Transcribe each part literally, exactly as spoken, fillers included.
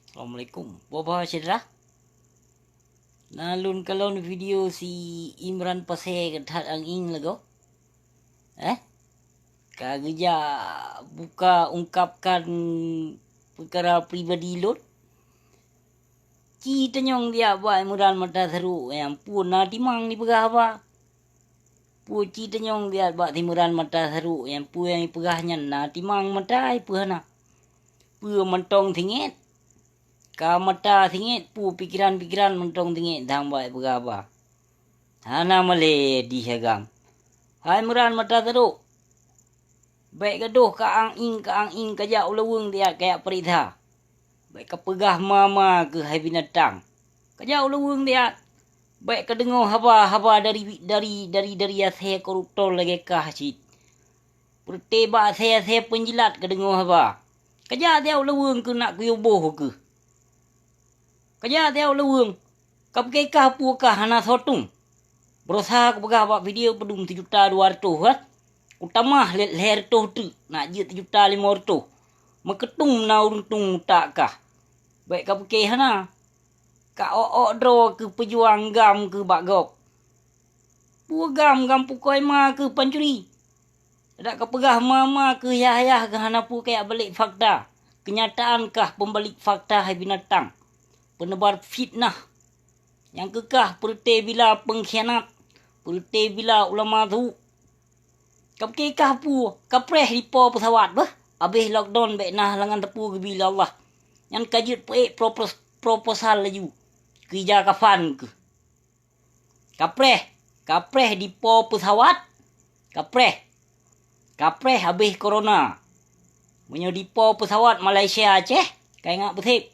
Assalamualaikum. Bapak syedara, na lôn kalon video si Imran Pasé that angieng lagoe. Eh? Ka geujak buka ungkapkan peukara pribadi lôn. Ci tanyong biak bak Imran Mata Sarok nyang peue na timang dipeugah haba. Peue ci tanyong biak bak Imran Mata Sarok nyang peue nyang ipeugah nyan na timang mata ipeue hana. Peue mantong singet. Ka mata singet peue pikeran-pikeran mantong singet dang bak ipeugah haba. Hana malée dih agam. Hai Imran Mata Sarok. Bék gadôh ka angieng, ka angieng kajak u laweueng diat kajak peuriksa. Bék kapeugah ma-ma keuh hai binatang. Kajak u laweueng diat. Bék kadeungoe haba-haba dari, dari, dari, dari asée koruptor lagée kah cit. Peureute bak asée-asée peunjilat kadeungoe haba. Kajak diat u laweueng keuh nak kuyue boh keuh. Kajak diat u laweueng. Kapiké kah peue kah hana soe tueng. Beurosa kupeugah bak video peudum sijuta dua reutôh, eh? Kutamah lé-, lhée reutôh teuk, nak jeuet sijuta limong reutôh. Meukeutum na ureuëng tueng utak kah. Bék kapiké hana. Ka ôk-ôk droe keuh peujuang gam keuh bak gob. Peue gam, gam pukoi ma keuh pancuri. Dak kapeugah ma-ma keuh yah-yah keuh hana peue kajak balek fakta. Keunyataan kah peubalek fakta hai binatang. Peuneubar fitnah. Nyang keu kah peureute bila peungkhianat, peureute bila ulama su. Kapiké kah peue, kapreh dipo peusawat beuh. Abéh lockdown bék na halangan teupeu geubi lé Allah. Nyan ka jeuet peuék propos-, proposal laju. Keu ija kafan keuh. Kapreh, kapreh dipo peusawat, kapreh. Kapreh habéh korona. Meunyoe dipo peusawat Malaysia Aceh, ka ingat beuseb.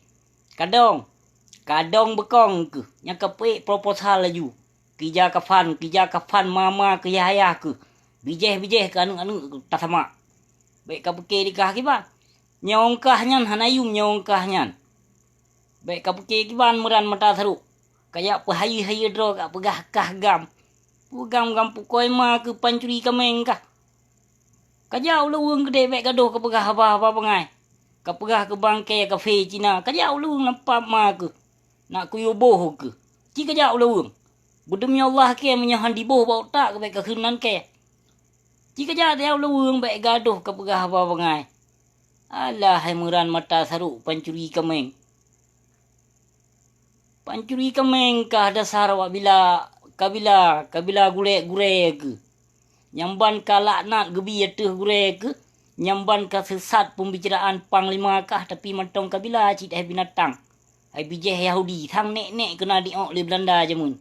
Kadong, kadong beukong keuh, nyang kapeuék proposal laju. Keu ija kafan, keu ija kafan ma-ma keuh yah-yah keuh. Bijéh-bijéh keu aneuëk-aneuëk tasamak. Bék kapiké dikah kiban. Nyawöng kah nyan hana yum nyawöng kah nyan. Bék kapiké kiban Imran Mata Sarok. Kajak peuhayeue-hayeue droe kapeugah kah gam. Peue gam-gam pukoi ma keuh pancuri kaméng kah. Kajak u laweueng keudeh bék gadôh kapeugah haba-haba bangai. Kapeugah keu bangke kafé Cina, kajak u laweueng lam pap ma keuh. Nak kuyue boh keuh. Ci kajak u laweueng. Beudeumi Allah kée meunyoe han diboh bak utak keuh bék kakheun nan kée. Ci kajak diat u laweueng bék gadôh kapeugah haba bangai. Alah hai Imran Mata Sarok pancuri kaméng. Pancuri kaméng kah dasar awak bila, kabila, kabila gurée-gurée keuh. Nyang ban ka laknat geubi ateueh gurée keuh, nyang ban ka seusat peubicaraan panglima kah tapi mantong kabila cit hai binatang. Hai bijéh Yahudi, sang nék-nék keuh na diok lé Beulanda jameun.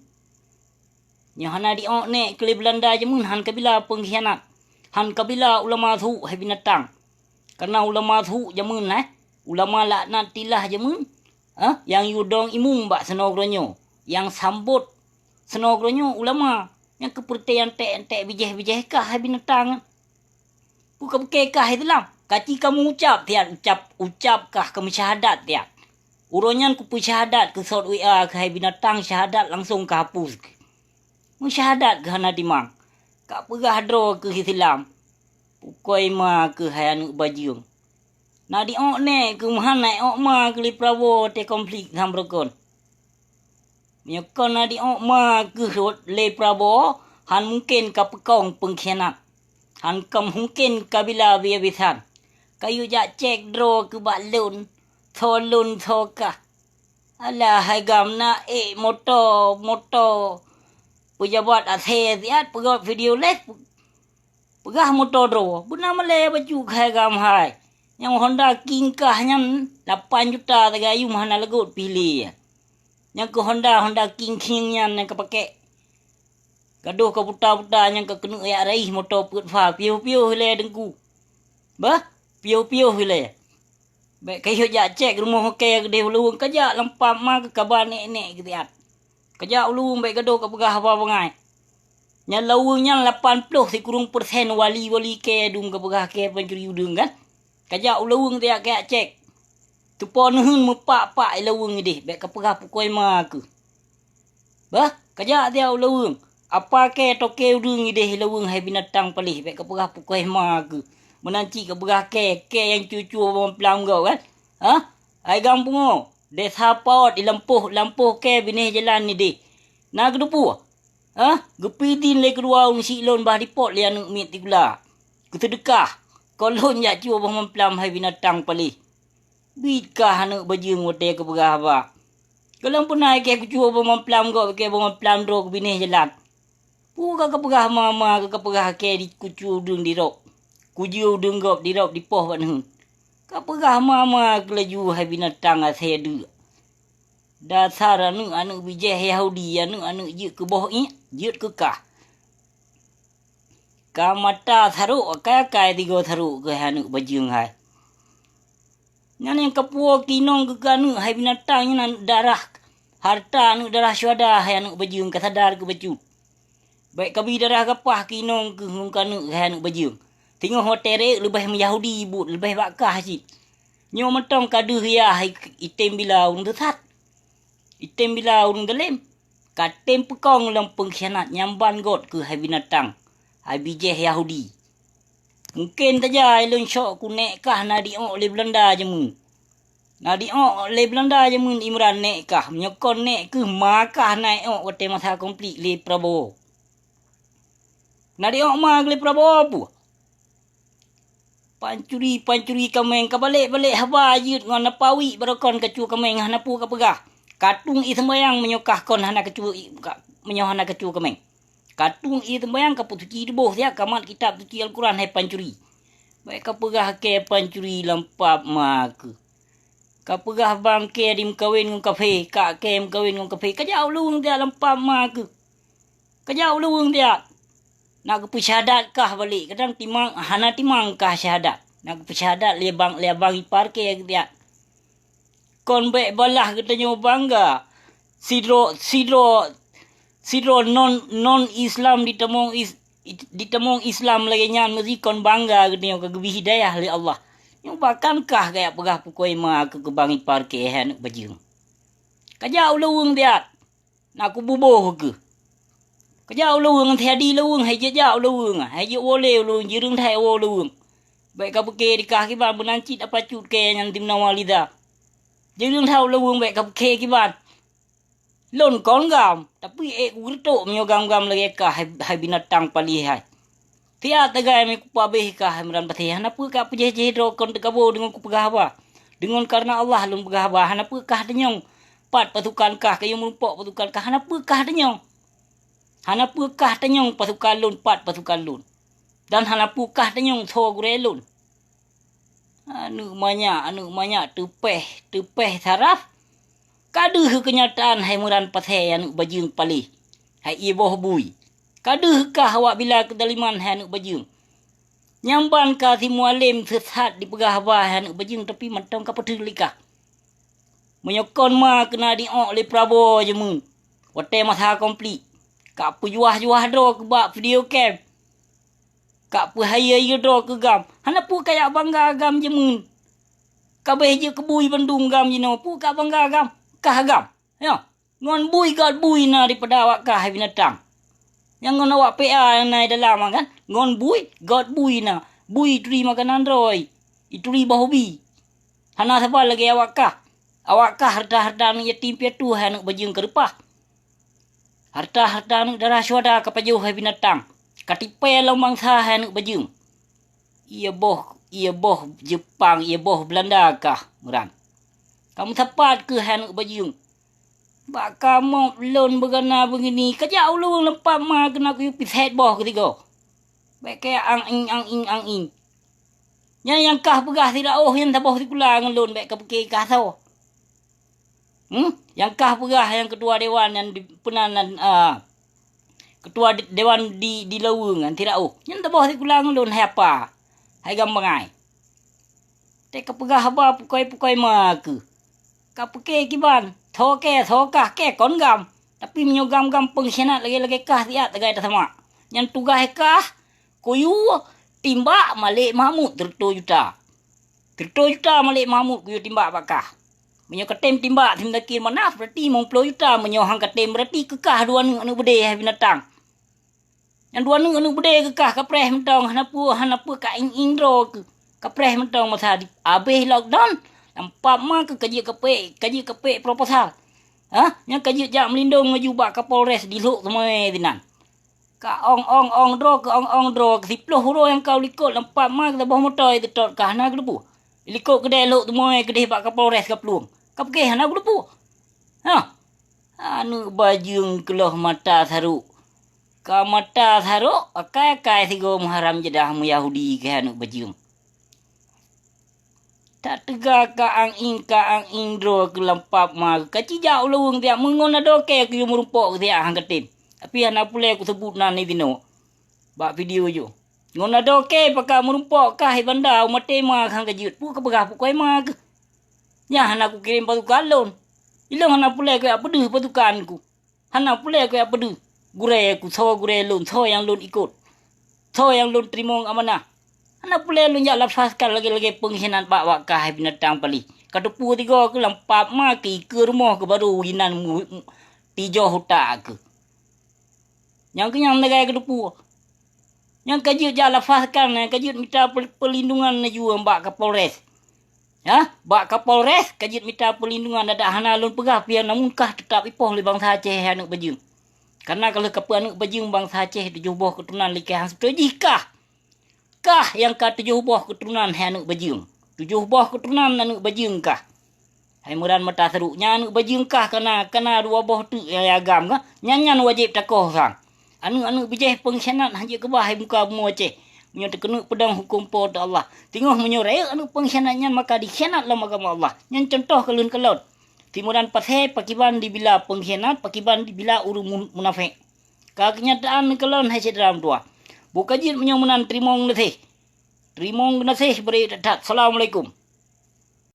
Nyoe hana diok nék keu lé Beulanda jameun han kabila peungkhianat, han kabila ulama su hai binatang. Kareuna ulama su jameun, eh, ulama laknatillah jameun, eh, nyang yue dong imeum bak sinoe geuronyoe, nyang sambot sinoe geuronyoe ulama, nyang keu peureute nyang ték-ték bijéh-bijéh kah hai binatang. Peue kapiké kah Islam? Kaci kamu ucab tiat ucab, ucab kah kamu syahadat tiat. Uroe nyan kupeusyahadat keu sot W A keuh hai binatang syahadat langsong kahapus. Meusyahadat keuh hana timang. Kapeugah droe keuh Islam. Pukoi ma keuh hai aneuëk bajeueng. Na diok nék keuh meuhan na iok ma keuh lé Prabowo teuh konflik tham beurukon. Meunyoe kon na diok ma keuh lé Prabowo, han mungken kapeukong peungkhianat. Han ka mungken kabila biya bisan. Kayue jak cék droe keuh bak lôn, soe lôn soe kah. Alah hai gam na ék moto, moto. Peujabat asée siat peugöt video leh. Peugah moto droe, beuna malée bacut keuhai gam hai. Nyang Honda King kah nyan lapan juta tagayum hana leugot pih lé. Nyang keu Honda, Honda King King nyan nyang kapakék. Gadôh ka puta-puta nyang ka keuneuk jak raih moto peuet fa, piôh-piôh ilée teungku. Bah, piôh-piôh ilée. Bék kayue jak cék rumoh kée keudeh laweueng kajak lam pap ma keuh kaba nék-nék keuh siat. Kajak u laweueng bék gadôh kapeugah haba bangai. Nyan laweueng nyan lapan ploh sikureueng persen wali-wali kée dum kapeugah kée pancuri udeueng kan. Kajak u laweueng tajak kajak cék. Teupo neuheun meupak-pak i laweueng ideh bék kapeugah pukoi ma keuh. Bah, kajak tajak u laweueng. Apa kée toke udeueng ideh i laweueng hai binatang paléh bék kapeugah pukoi ma keuh. Meunan cit kapeugah kée, kée nyang cue-cue bak mamplam gob kan. Hah? Hai gam pungo. Desa Paot di lampôh, lampôh kèe binéh jalan nideh. Na geuteupeue? Hah? Geupidin lé keudua ureueng syiek lôn bah dipot lé aneuk miet sikula. Geuseudeukah. Kon lôn jak cue boh mamplam hai binatang paléh. Biet kah aneuk bajeueng watèe kapeugah haba. Gohlom peuna kèe kucue boh mamplam gob kèe boh mamplam droe keu binéh jalan. Peue ka kapeugah ma-ma ka kapeugah kèe di kucue udeueng di rok. Kujue udeueng gob di rok dipoh bak neuheun. Kapeugah ma-ma keu laju hai binatang asèe deuk. Dasar aneuk-aneuk bijèh Yahudi, aneuk-aneuk jeuet keu boh iek, jeuet keu kah. Ka mata sarok, akai-akai tigo sarok keuh hai aneuk bajeueng hai. Nyan nyang kapuwoe keu inong keu aneuk hai binatang nyan aneuk darah. Harta aneuk darah syuhada hai aneuk bajeueng ka sadar keu bacut. Bèk kabi darah gapah keu inong keu ngon keu aneuk hai aneuk bajeueng. Teungoh watèe rèk leubeh meuyahudi buet leubeh bak kah cit. Nyoe mantong ka deuh yah i-, item bila ureueng teusat. Item bila ureueng dalem. Ka tem peukong lom peungkhianat nyang ban göt keuh hai binatang. Hai bijèh Yahudi. Mungken tajai lôn syok ku nèk kah na diok lé Beulanda jameun. Na diok lé Beulanda jameun Imran nèk kah, meunyoe kon nèk keuh ma kah na iok watèe masa konflik lé Prabowo. Na diok ma lé Prabowo peue? Pancuri-pancuri kaméng ka balek-balek haba jeuet ngon na pawi barokon kacue kaméng hana peue kapeugah. Ka tueng ie seumbayang meunyoe kah kon hana kacue ie, ka, meunyoe hana kacue kaméng. Ka tueng ie seumbayang ka peusuci tuboh siat ka mat kitab suci Alquran hai pancuri. Bèk kapeugah kèe pancuri lam pap ma keuh. Kapeugah bang kèe dimeukawen ngon kafé, kak kèe meukawen ngon kafé. Kajak u lôn siat lam pap ma keuh. Kajak u lôn siat. Na geupeusyahadat kah balek, kadang timang hana timang kah syahadat. Na geupeusyahadat lé bang, lé abang ipar kèe siat. Kon bèk balah geutanyoe bangga. Sidroe, sidroe, sidroe non, non Islam ditamong is-, ditamong Islam lagèe nyan meusi kon bangga geutanyoe ka geubri hidayah lé Allah. Nyoe bahkan kah gaya peugah pukoi ma keu keubang ipar kèe hai aneuk bajeueng. Kajak u lôn siat. Na kububoh keuh. Kajak u lôn, teujadi lôn hai jijak u lôn, hai jiwoe lé u lôn, jeureung that woe u lôn. Bèk kapike di kah kiban meunan cit apacut kèe nyan dimeunan Walidah. Jeureung that u lôn bèk kapike kiban. Lôn kon gam, tapi ék kugeureutok meunyoe gam-gam lagèe kah hai, hai binatang paléh hai. Siat tagai meukupa beh kah hai Imran Paséh, hana peue ka peujéh-jéh droe kon teukabo deungon kupeugah haba. Deungon kareuna Allah lôn peugah haba, hana peue kah teunyong pat pasukan kah, kayue meurumpok pasukan kah, hana peue kah teunyong. Hana peue kah teunyong pasukan lôn pat pasukan lôn. Dan hana peue kah teunyong soe gurèe lôn. Aneuk manyak, aneuk manyak teupèh, teupèh saraf. Ka deuh keunyataan hai Imran Paséh aneuk bajeueng paléh, hai ié boh bui. Ka deuh kah awak bila keudaliman hai aneuk bajeueng. Nyang ban ka simualem seusat dipeugah haba hai aneuk bajeueng, tapi mantong ka peuteuk lé kah. Meunyoe kon ma keuh na diok lé Prabowo jameun, watèe masa konflik, ka peujuah-juah droe keu bak video cam. Ka peuhayeu-hayeu droe keu gam. Hana peue kajak bangga gam jameun. Ka beh jeuet keu bui bandum gam jinoe, peue ka bangga gam? Kah gam. Nyoe, ngon bui gét bui na daripada awak kah hai binatang. Nyang ngon awak P A nyang na di dalam kan? Ngon bui gét bui na. Bui ituri makanan droe. Ituri boh ubi. Hana saban lagèe awak kah. Awak kah hareuta-hareuta aneuk yatim piatu hai aneuk bajeueng keureupah. Hareuta-hareuta aneuk dara syuhada ka pajoh hai binatang. Ka tipèe lom bansa hai aneuk bajeueng. Ié boh, ié boh Jeupang, ié boh Beulanda kah, Imran. Ka meusapat keuh hai aneuk bajeueng. Bak kamoe lôn beugana beugini, kajak u lôn lam pap ma keuh na kuyue pisét boh keusigoe. Bèk kèe ang-ing, ang-ing, ang-ing. Nyan nyang kah peugah siraoh nyan saboh sikula ngon lôn, bèk kapike kah soe. Hmm? Nyang kah peugah nyang keutua dewan nyan di, peunan nan, a, keutua de-, dewan di, di Laweueng nyan siraoh. Nyan saboh sikula ngon lôn hai apa? Hai gam bangai. Teuka peugah haba pukoi-pukoi ma keuh. Kapike kiban, soe kèe, soe kah, kèe kon gam. Tapi meunyoe gam-gam peungkhianat lagèe-lagèe kah siat tagai tasamak. Nyan tugaih kah, kuyue timbak Malek Mahmud sireutoh juta. Sireutoh juta Malek Mahmud kuyue timbak bak kah. Meunyoe katem timbak si Muzakir Manaf, berarti limong ploh juta. Meunyoe han katem, berarti keu kah dua aneuk, aneuk beudé hai binatang. Nyang dua aneuk, aneuk beudé keu kah kapreh mantong, hana peue, hana peue ka ing-ing droe keuh. Kapreh mantong masa di, abéh lockdown, Lam pap ma keuh ka jeuet keu pék, ka jeuet keu pék proposal. Hah? Nyan ka jeuet jak meulindong laju bak Kapolres di Lhokseumawe sinan. Ka ong-ong-ong droe, ka ong-ong droe, ka siplôh uroe nyang ka u likot lam pap ma keuh saboh moto jiteutot ka hana geuteupeue. Likot keudè Lhokseumawe keudeh bak Kapolres ka plueng. Ka pike hana geuteupeue. Hah? Aneuk bajeueng keulôh mata sarok. Ka mata sarok, akai-akai sigoe meuharam jadah meuyahudi keu aneuk bajeueng. Tateuga ka ang-ing, ka ang-ing droe keuh lam pap ma keuh ka cijak u laweueng siat meungon adoe keu meurumpok keu siat han katem. Tapi hana pulée kuseubut nan di sinoe bak video jih. Ngon adoe keu pakat meurumpok kah i banda u maté ma keuh han ka jeuet, peue ka peugah pukoi ma keuh. Nyan hana kukirém pasukan lôn. Ilôn hana pulée keu jak peudeuh pasukan ku. Hana pulée keu jak peudeuh gurée ku, soe gurée lôn, soe nyang lôn ikot, soe nyang lôn teurimong amanah. Hana pulée lôn jak lafazkan lagée-lagée peungkhianat bak-bak kah hai binatang paléh. Ka teupeue sigoe keuh lam pap ma keuh ikeue rumoh keuh barô inan mu-, mu-, tijoh utak keuh. Nyang keuh nyang lagée ka teupeue. Nyang ka jeuet jak lafazkan, nyang ka jeuet mita pel-, peulindungan laju bak Kapolres. Hah? Bak Kapolres ka jeuet mita peulindungan, adak hana lôn peugah pian, namun kah teutap ipoh lé bansa Aceh hai aneuk bajeueng. Kareuna ka lheueh kapeue aneuk bajeueng bansa Aceh tujoh boh keuturonan likeh han seutôt jih kah. Kah nyang ka tujoh boh keuturonan hai aneuk bajeueng. Tujoh boh keuturonan aneuk bajeueng kah. Hai Meuran mata sarok, nyan aneuk bajeueng kah kana, kana dua boh teuk nyang agam kah? Nyan, nyan wajéb takoh sang. Aneuk-aneuk bijéh peungkhianat han jeuet keubah hai muka bumoe Aceh. Meunyoe teukeuneuk peudong huköm Po teu Allah. Teungoh meunyoe rayeuk aneuk peungkhianat nyan maka dikhianat lom agama Allah. Nyan cuntoh keu lôn keulôn. Timuran pasé pakiban dibila peungkhianat, pakiban dibila ureuëng mun-, munafék. Ka keunyataan keu lôn hai syedara meutuwah. Boh ka jeuet meunyoe meunan teurimong geunaséh. Teurimong geunaséh bri that-that. Assalamualaikum.